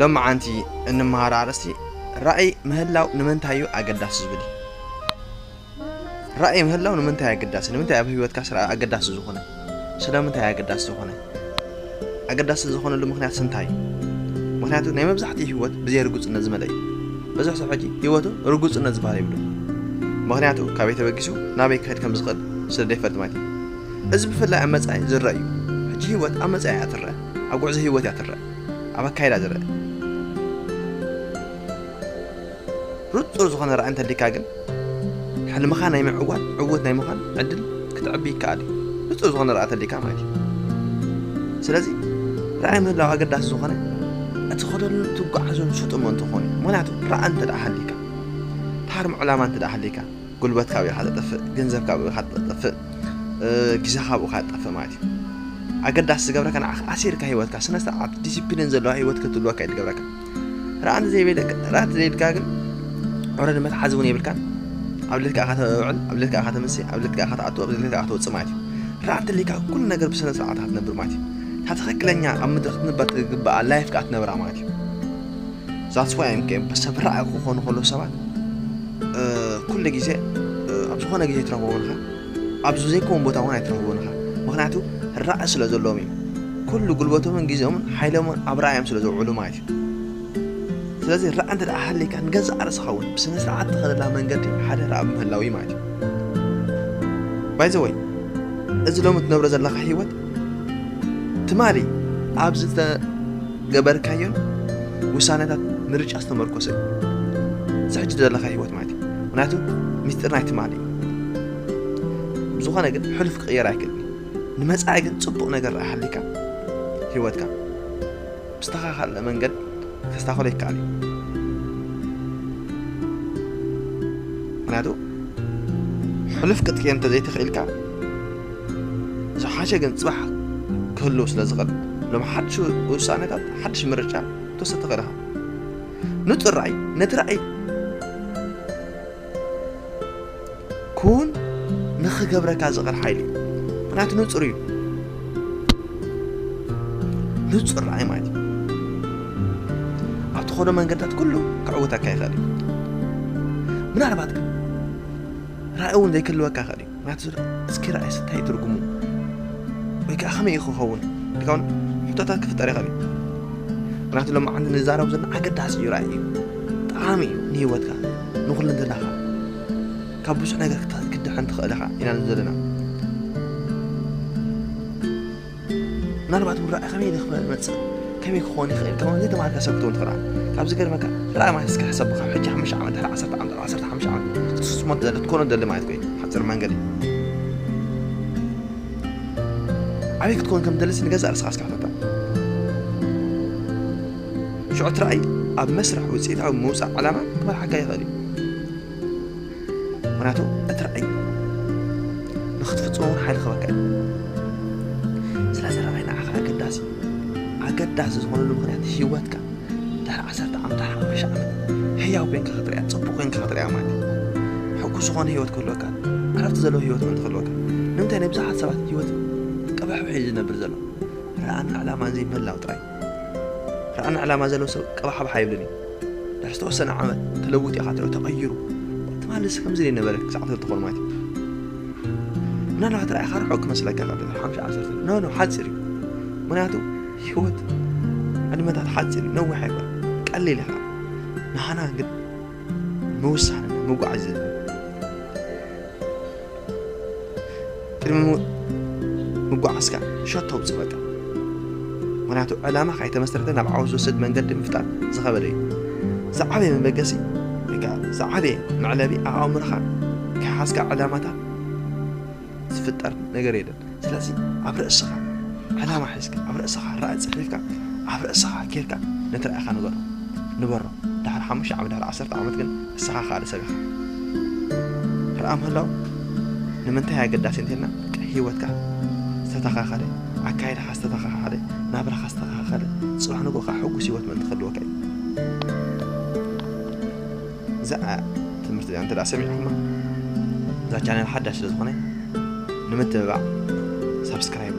ሎማዓንቲ እንመሃሮ ኣርእስቲ ራእይ ምህላው ንምንታይ እዩ ኣገዳሲ ዝብል እዩ። ራእይ ምህላው ንምንታይ ኣገዳሲ? ንምንታይ ኣብ ህይወትካ ስራ ኣገዳሲ ዝኾነ? ስለምንታይ ኣገዳሲ ዝኾነ? ኣገዳሲ ዝኾነሉ ምኽንያት እንታይ እዩ? ምኽንያቱ ናይ መብዛሕትኡ ህይወት ብዘይ ርጉጽነት ዝመልአ እዩ። ብዙሕ ሰብ ሕጂ ህይወቱ ርጉጽነት ዝበሃል የብሉ። ምኽንያቱ ካበይ ተበጊሱ ናበይ ክኸድ ከም ዝኽእል ስለ ዘይፈልጥ ማለት እዩ። እዚ ብፍላይ ኣብ መጻኢ ዝረአ እዩ። ሕጂ ህይወት ኣብ መጻኢ እያ ትረአ፣ ኣብ ጉዕዞ ህይወት እያ ትረአ፣ ኣብ ኣካይዳ ዝረአ። ርጹር ዝኾነ ራእይ እንተሊካ ግን ሕልምኻ ናይ ምዕዋት ዕውት ናይ ምዃን ዕድል ክትዕቢ ይከኣል እዩ። ርጹር ዝኾነ ራእይ እንተሊካ ማለት እዩ። ስለዚ ራእይ ምህላው ኣገዳሲ ዝኾነ እቲ ኸደሉን ትጓዓዞን ስጡም እንተኾነ እዩ። ምኽንያቱ ራእይ እንተ ደኣ ሃሊካ፣ ታርም ዕላማ እንተ ደኣ ሃሊካ፣ ጉልበት ካብ ኢኻ ተጠፍእ፣ ገንዘብ ካብ ኢኻ ተጠፍእ፣ ግዜኻ ብኡ ኢኻ ትጠፍእ ማለት እዩ። ኣገዳሲ ዝገብረካ ንዓኻ ኣሲርካ ህይወትካ ስነ ስርዓት ዲሲፕሊን ዘለዋ ህይወት ክትህልወካ እዩ ዝገብረካ። ራእይ እንተዘይበለካ ራእይ እንተዘይልካ ግን ኦረዲ መትሓዚ እውን የብልካን። ኣብ ድሌትካ ኢኻ ተውዕል፣ ኣብ ድሌትካ ኢኻ ተምሲ፣ ኣብ ድሌትካ ኢኻ ትኣቱ፣ ኣብ ድሌትካ ኢኻ ተውፅእ ማለት እዩ። ራእይ እንተሊካ ኩሉ ነገር ብስነ ስርዓት ኢኻ ትነብር ማለት እዩ። እታ ትኽክለኛ ኣብ ምድሪ ክትንበር ትግባኣ ላይፍ ከዓ ትነብራ ማለት እዩ። ዛትስ ዋይ እዮም ከ ሰብ ራእይ ክኾኑ ከለዉ ሰባት ኩሉ ግዜ ኣብ ዝኾነ ግዜ ትረኽቦም ኢኻ፣ ኣብ ዘይከውን ቦታ እውን ኣይትረኽቦም ኢኻ። ምኽንያቱ ራእይ ስለ ዘለዎም እዩ። ኩሉ ጉልበቶምን ግዜኦምን ሓይሎምን ኣብ ራእዮም ስለ ዘውዕሉ ማለት እዩ። ስለዚ ራእይ እንተ ደኣ ሃሊካ ንገዛእ ርእስኻ እውን ብስነ ስርዓት ትኸደላ መንገዲ ሓደ ራእይ ምህላው እዩ ማለት እዩ። ባይዘወይ እዚ ሎሚ ትነብሮ ዘለኻ ህይወት ትማሊ ኣብ ዝተገበርካዮን ውሳነታት ምርጫ ዝተመርኮሰ እዩ። እዚ ሕጂ ዘለኻ ህይወት ማለት እዩ። ምክንያቱ ሚስጢር ናይ ትማሊ እዩ። ብዝኾነ ግን ሕሉፍ ክቕየር ኣይክእልን እዩ። ንመጻኢ ግን ጽቡቕ ነገር ረኣ ሃሊካ ህይወትካ ብዝተኻኻለ መንገድ ከስታኸሎ ይከኣል እዩ። ምክንያቱ ሕሉፍ ክትቅየር እንተዘይተኽኢልካ ዝሓሸ ግን ጽባሕ ክህልው ስለ ዝኽእል ሎም ሓድሽ ውሳነታት ሓድሽ ምርጫ ትወስድ ትኽእል ኢኻ። ንጹር ራእይ ነቲ ራእይ ኩን ንኽገብረካ ዝኽእል ሓይሊ እዩ። ምክንያቱ ንጹር እዩ። ንጹር ራእይ ማለት እዩ። ኣብ ትኸዶ መንገድታት ኩሉ ክዕውተካ ይኽእል እዩ። ምናልባት ግን ራእይ እውን ዘይክህልወካ ይኽእል እዩ። ምክንያቱ እስኪ ራእይ ስታይ ትርጉሙ ወይ ከዓ ከመይ እዩ ክኸውን ኢልካ እውን ሕቶታት ክፍጠር ይኽእል እዩ። ምክንያቱ ሎማዓንቲ ንዛረቡ ዘለና ኣገዳሲ እዩ። ራእይ እዩ፣ ጠቓሚ እዩ ንህይወትካ፣ ንኹለንትናኻ። ካብ ብዙሕ ነገር ክድሕን ትኽእል ኢኻ ኢና ዘለና። ምናልባት እውን ራእይ ከመይ ክመፅእ ከመይ ክኾን ይኽእል ከም ዘይተማሃርካ ሰብ ክትውን ትኽእል። ካብ ዝገርመካ ራእይ ማለት እስኪ ሕሰብ ካብ ሕጂ ሓሙሽተ ዓመት ድሕሪ ዓሰርተ ዓመት ዓሰርተ ሓሙሽተ ዓመት ክትፍፅሞ ትደሊ ትኮኖ ትደሊ ማለት ኮይኑ ሓፂር መንገዲ ኣበይ ክትኮን ከም ትደልስ ንገዛእ ርእስኻ እስኪ ሕተታ። ሽዑ እቲ ራእይ ኣብ መስርሕ ውፅኢታዊ ምውፃእ ዕላማ ክመርሓካ ይኽእል እዩ። ምክንያቱ እቲ ራእይ ንክትፍፅሞ እውን ሓይሊ ክበካ እዩ። ስለዚ ራእይ ንዓኻ ኣገዳሲ ኣገዳሲ ዝኾነሉ ምክንያት ህይወትካ ድሕሪ ዓሰርተ ዓመት ድሕሪ ሓሙሽተ ዓመት ህያው ኮይንካ ክትሪያ ፅቡቅ ኮይንካ ክትሪያ ማለት እዩ። ሕጉስ ዝኾነ ህይወት ክህልወካ ዕረፍቲ ዘለዎ ህይወት ምእንቲ ክህልወካ ንምንታይ ናይ ብዙሓት ሰባት ህይወት ቀባሕብሕ እዩ ዝነብር ዘሎ። ራእን ዕላማን ዘይምህላው ጥራይ። ራእን ዕላማ ዘለዎ ሰብ ቀባሕባሕ ኣይብልን እዩ። ድሕሪ ዝተወሰነ ዓመት ተለዊጡ ኢኻ ትሪኦ ተቐይሩ። ትማሊ ንስኻ ከምዚ ዘይነበረ ክሳዕ ትኾን ማለት እዩ። ምናልባት ራእይኻ ርሑቕ ክመስለካ ይኽእል እዩ ሓምሳ ዓሰርተ ኖ ኖ ሓፂር እዩ። ምክንያቱ ህይወት ዕድመታት ሓፂር እዩ ነዊሕ ኣይኮን ቀሊል ኢኻ። ንሃና ግን ምውሳን ምጓዓዝ ዘለ ቅድሚ ምጓዓዝካ ሸቶ ውፅእ በቃ። ምክንያቱ ዕላማ ካይተመስረተ ናብ ዓወት ዝወስድ መንገዲ ምፍጣር ዝኸበደ እዩ። ዝዓበየ መበገሲ ወይ ከዓ ዝዓበየ መዕለቢ ኣብ ኣእምሮኻ ከይሓዝካ ዕላማታት ዝፍጠር ነገር የለን። ስለዚ ኣብ ርእስኻ ዕላማ ሒዝካ ኣብ ርእስኻ ራእይ ፅሒፍካ ኣብ ርእስኻ ጌርካ ነቲ ራእይኻ ንገሮ ንበሮ። ድሕሪ ሓሙሽተ ዓመት ድሕሪ ዓሰርተ ዓመት ግን ንስኻ ካልእ ሰብ ኢኻ። ርኣ ምህላው ንምንታይ ኣገዳሲ እንተልና ህይወትካ ዝተተኻኸለ ኣካይዳኻ ዝተተኻኸለ ናብራኻ ዝተተኻኸለ ፅባሕ ንጎ ከዓ ሕጉስ ህይወት ምእንቲ ክህልወካ እዩ። እዛ ትምህርቲ እዚኣ እንተ ሰሚዕኹማ እዛ ቻነል ሓዳሽ ስለ ዝኾነ ንምትብባዕ ሳብስክራይብ